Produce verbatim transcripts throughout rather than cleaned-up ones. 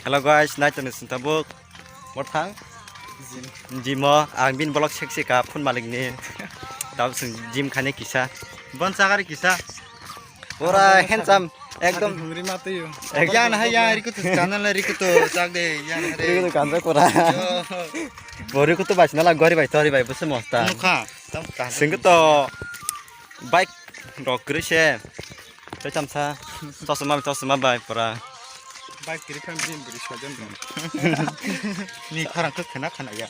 Hello guys, nai tong sing tabuk. Mothang? Gym o, ang bin vlog seksi ka phone malik ni. Tabuk sing gym khani kisa. Bon chagari kisa. Pura handsome, ekdom. Hungri ma tuyo. Yan hai yan, rikutu channel rikutu chak de, yan hai re. Rikutu kanjak pura. Yo. Bo rikutu bai sinala gori bai, tori bai, bose mosta. Nukha. Sing to bike rok kwrwi se. Tei chamsa. Chosma, chosma bai pura. Bike kwrwi khan gym bwrwi sojon rok. Ni khorang khe khna khna ya.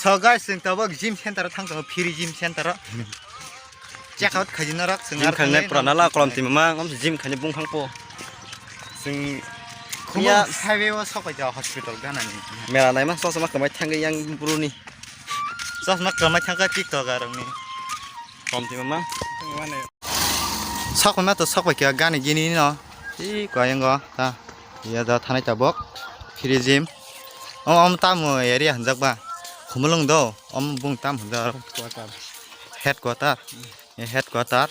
So guys, chwng tabuk gym center o thang tongo, free gym center o. Check out khaijina rok chwng. Gym khangnai pura nala kolom twi mamang, om gym khaini bung phang po. Chwng khumui ya highway o sok pai ja hospital ganani. Mela naima chosma kwmai thangwi yang bruni. Chosma kwmai thangkha TikToker rokni. Kolom twi mamang. Sok pai ma to sok pai kha gani gini no. Tei koyang go ta. Ya da thanai tabuk. Free gym. O om tamo area hanjak ba. Khumulung do. Om bung tam hanjak. Headquarter. Headquarter.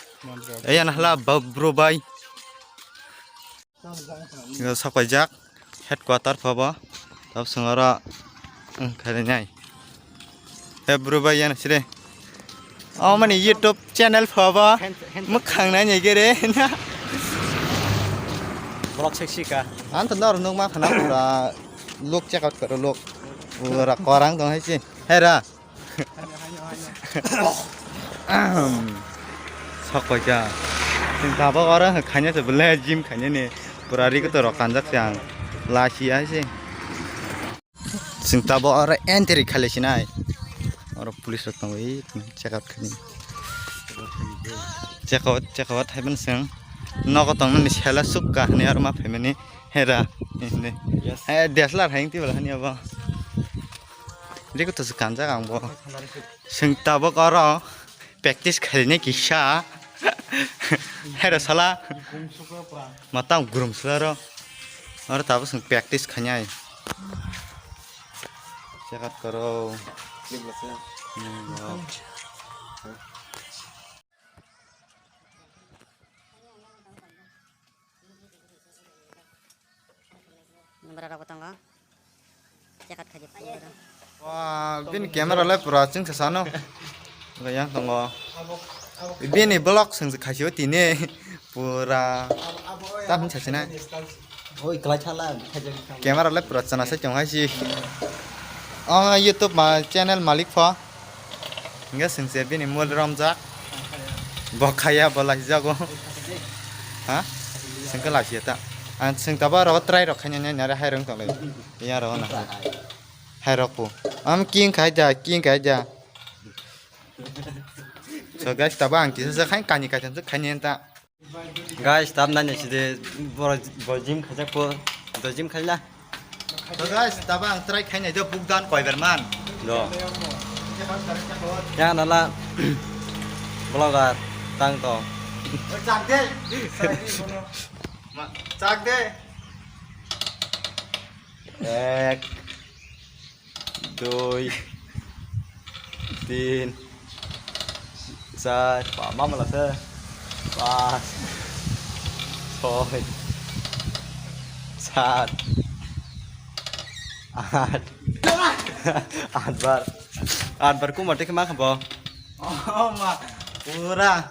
Eyang hala bro bai. Sapaijak headquarter phobo. Tab songora wngkharinai. He bro bai yan sire. O mani YouTube channel phobo. Mwkhang nai nai gere. Vlog seksi ka. Ang to nor nuk ma khana pura look check out karo look. Pura korang dong hai si. Hera. Sok koi kha. Chwng tabuk oro khaina se belai gym khaina ni pura ri kotor rok kanjak se ang. Lasi hai se. Chwng tabuk oro entry khaile sinai. Oro police rok tongo, i check out khaini. Check out, check out hai mani chwng. Nogo tongmani sela sukka hinwi aro ma phaimani. Hera. Yes. Eh, D S L R hai wngtwi bwla hani abo. Riko to se kanjak ang bo. Chwng tabuk oro practice khainai kisa. Hera sala. Matang gurum sala ro. Oro tabuk chwng practice khainai. Check out karo. Hmm, bo. Number rok bo tongo. Check out khaidi pura. Wah, bini camera le pura chwng sasano. Yang tongo. Bini vlog chwng khaisio tini pura. Tam sasina. Oi, kelai chala, khaijak. Camera le pura chana se chong hai si. Oh, YouTube ma channel malik pho. Hingke singse bini mol romjak. Bo khaya bo lahijago. Ha? Singke lasia ta. Ang sing taba rogo try rok khaina nai nare hai rong tong lai. Ya rogo na. Hai rok po. Am king khai ja, king khai ja. So guys, taba ang kisa sa khai kani kaitam sa khaini enta. Guys, tab nani sidi boro, boro gym khaijak po. Do gym khaila. So guys, taba ang try khainai do bukdan koiber man. Do. Ya nala vlogger tang to. Chak de. Ma, chak de. Ek. Dui, tin, char, pa, mamala se, pas, soi, sat, at, at bar, at bar kuma teke ma kabo. Oh ma, pura.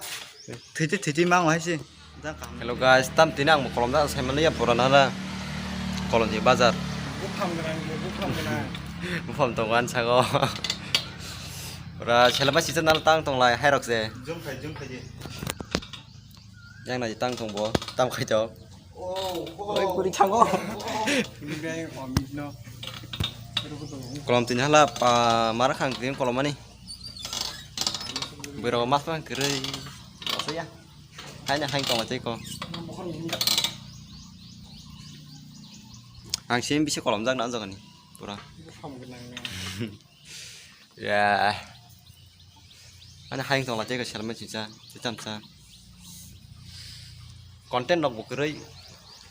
Thiti thiti mang hai si. Hello guys, tam tini ang kolom da sai maliya pura nara. Kolom ni bazar. Buphang gwnang, buphang gwnang. Buphang tongo ani sago. Pura selama sisa nal tang tong lai hai rok se. Jumpai, jumpai je. Yang nai tang tong bo, tam khai jok. Oh, oi, kuri thango. Ini bai omit no. Kolom tini hala pa mara khang tini kolom ani. Bwrok mas man kwrwi. Masa ya. Haino haino tongma tei ko. Ang sim bisi kolomjak na jagani pura. Ya. Haino haino tongla tei ko selma chicha, chicha msa. Content rok bo kwrwi.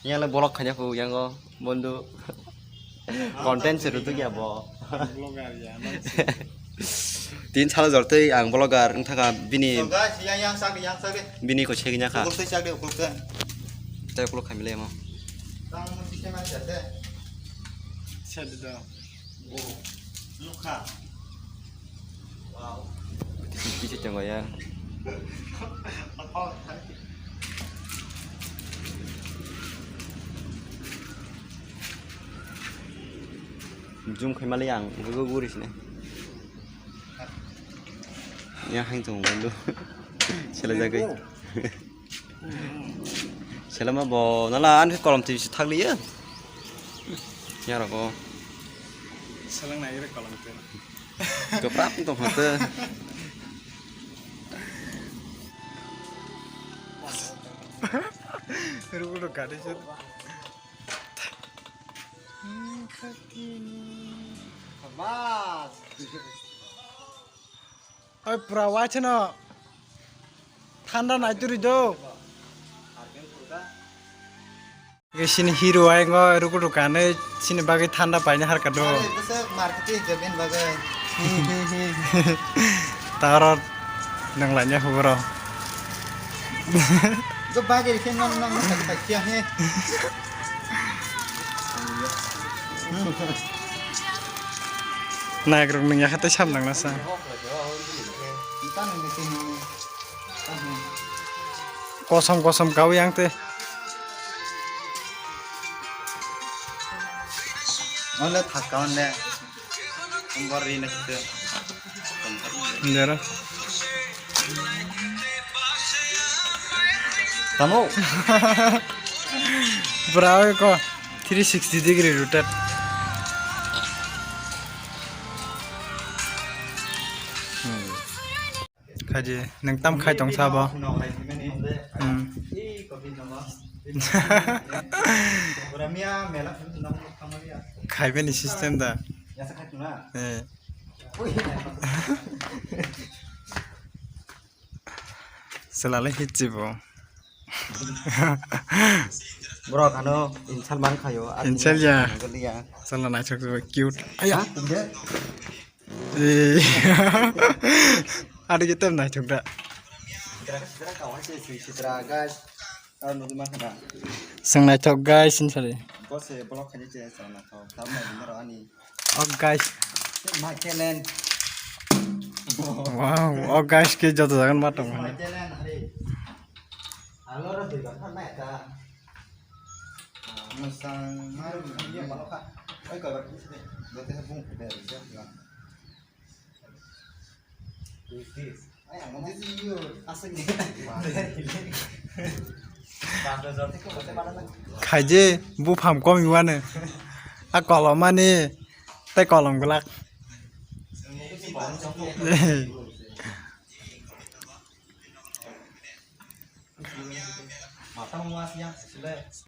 Yang le bolok khanya pu yang o bondu. Content se rutuk ya bo. Vlogger ya, man se. Tin salo jor tei ang vlogger wng thaka bini. So guys, yang, yang sak di, yang sak di. Bini ko segini kha. Ukur tei sak di, ukur tei. Tei ukur khamile mo. Tang mo sise man jate. Kisa tongo ya. Zoom khai mali ang, ibu guri sini. Ya, hang tong bandu. Sila jagai. Selama bo nala an kolom twi si thakliya. Ya roko. Selang nai re kolom twi. Goprak tong hate. Rugo do gade se. Bas. Oi, pura waitheno thanda naituri do. Sini hero aingo rukutu kanwi sini bagwi thanda paina harka do. Taro nang laina huboro. Go bagwi rikhe nang nang nang thak thak kiya he. Nayakrok nung yakha tei sam nang nasa. Kosom kosom kawi ang tei. Onle thaka onle. Bor ri na kito. Dero. Tamo. Bra ko three sixty degree rotate. Hmm. Khaidi, nwng tam khai tong sabo? Hmm. Khaibani system da. Eh. Selale hitsibo. Borok ano insal man khayo. Insal ya. Sala naithok cute. Aya. Eh. Adi kita naithok da. Sing naithok guys, insali. Oh guys. Wow, oh guys ke joto jagan matong. Khaije buphang komi wano. A kolom mani tei kolom glak.